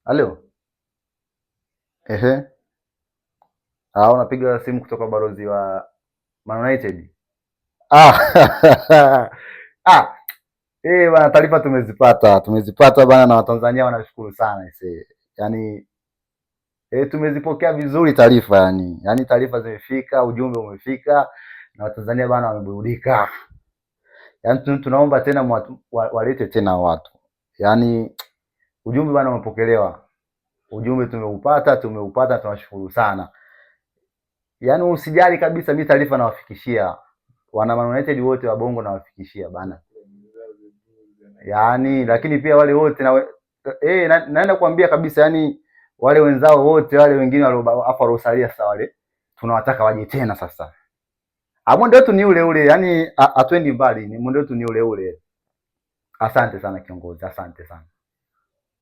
Halo. Ehe. Ah, unapiga simu kutoka balozi wa Man United. Ah. Ah. Eh, bana taarifa tumezipata. Tumezipata bana na Watanzania wanashukuru sana ise. Yaani tumezipokea vizuri taarifa yani. Yaani taarifa zimefika, ujumbe umefika na Watanzania bana wameburudika. Yaani tunaomba tena walete tena watu. Yaani ujumbe bana umepokelewa. Ujumbe tumeupata, tumeupata, tunashukuru sana. Yaani usijali kabisa, mimi taarifa nawafikishia wana Man United wote wa Bongo nawafikishia bana. Yaani lakini pia wale wote na naenda kuambia kabisa yani wale wenzao wote wale wengine hapa waliosalia sasa wale tunawataka waje tena sasa. Ah, mwendo wetu ni ule ule, yani hatuendi mbali, ni mwendo wetu ni ule ule. Asante sana kiongozi, asante sana.